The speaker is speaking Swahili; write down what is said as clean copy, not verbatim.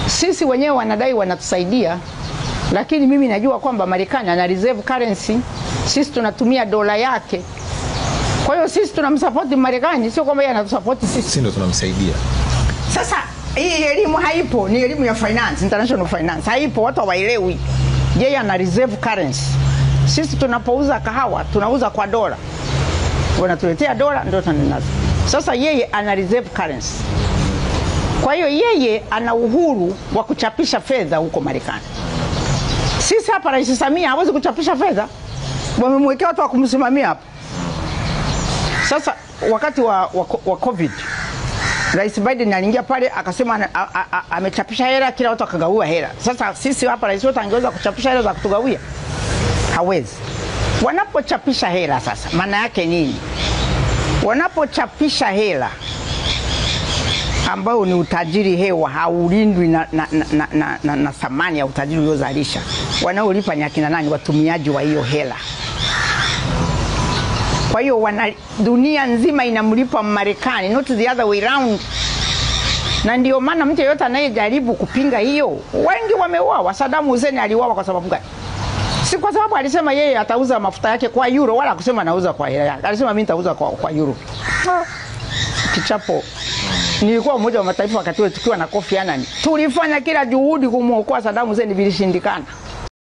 Sisi wenyewe wanadai wanatusaidia, lakini mimi najua kwamba Marekani ana reserve currency, sisi tunatumia dola yake. Kwa hiyo sisi tunamsupport Marekani, sio kwamba yeye anatusupport sisi. Sisi ndo tunamsaidia. Sasa hii elimu haipo, ni elimu ya finance, international finance haipo, watu hawaelewi. Yeye ana reserve currency. Sisi tunapouza kahawa tunauza kwa dola, wanatuletea dola ndio tunazo. Sasa yeye ana reserve currency, kwa hiyo yeye ana uhuru wa kuchapisha fedha huko Marekani. Sisi hapa Rais Samia hawezi kuchapisha fedha, wamemwekea watu wa kumsimamia hapa. Sasa wakati wa COVID Rais Biden aliingia pale akasema amechapisha hela, kila watu akagawiwa hela. Sasa sisi hapa rais wetu angeweza kuchapisha hela za kutugawia? Hawezi. Wanapochapisha hela sasa, maana yake nini? Wanapochapisha hela ambayo ni utajiri hewa, haulindwi na thamani ya utajiri uliozalisha. Wanaolipa ni akina nani? Watumiaji wa hiyo hela. Kwa hiyo dunia nzima inamlipa Marekani, not the other way round. Na ndio maana mtu yeyote anayejaribu kupinga hiyo, wengi wameuawa. Saddam Hussein aliuawa kwa sababu gani? Si kwa sababu alisema yeye atauza mafuta yake kwa euro, wala kusema anauza kwa hela yake. Alisema mimi nitauza kwa euro. Kichapo. Nilikuwa Umoja wa Mataifa wakati ule tukiwa na Kofi Annan. Tulifanya kila juhudi kumuokoa Saddam Hussein, vilishindikana.